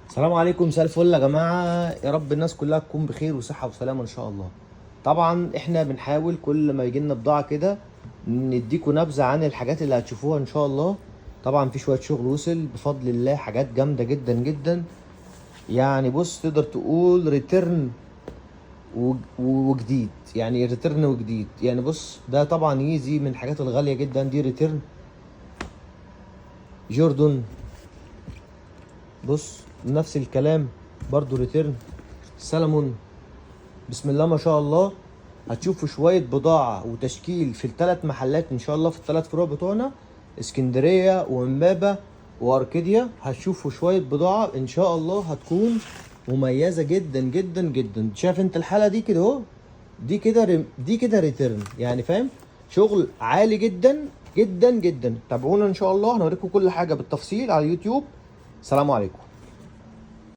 السلام عليكم، مساء الفل يا جماعة. يا رب الناس كلها تكون بخير وصحة وسلامة إن شاء الله. طبعا احنا بنحاول كل ما يجي لنا بضاعة كده نديكوا نبذة عن الحاجات اللي هتشوفوها إن شاء الله. طبعا في شوية شغل وصل بفضل الله، حاجات جامدة جدا جدا. يعني بص، تقدر تقول return وجديد، يعني return وجديد. يعني بص، ده طبعا Yeezy من الحاجات الغالية جدا، دي return Jordan. بص، نفس الكلام برضو return Salomon. بسم الله ما شاء الله، هتشوفوا شوية بضاعة وتشكيل في الثلاث محلات ان شاء الله، في الثلاث فروع بتوعنا، اسكندرية وامبابة واركيديا. هتشوفوا شوية بضاعة ان شاء الله هتكون مميزة جدا جدا جدا. شايف انت الحالة دي كده اهو، دي كده return، يعني فاهم؟ شغل عالي جدا جدا جدا. تابعونا ان شاء الله، هنوريكم كل حاجة بالتفصيل على اليوتيوب. سلام عليكم.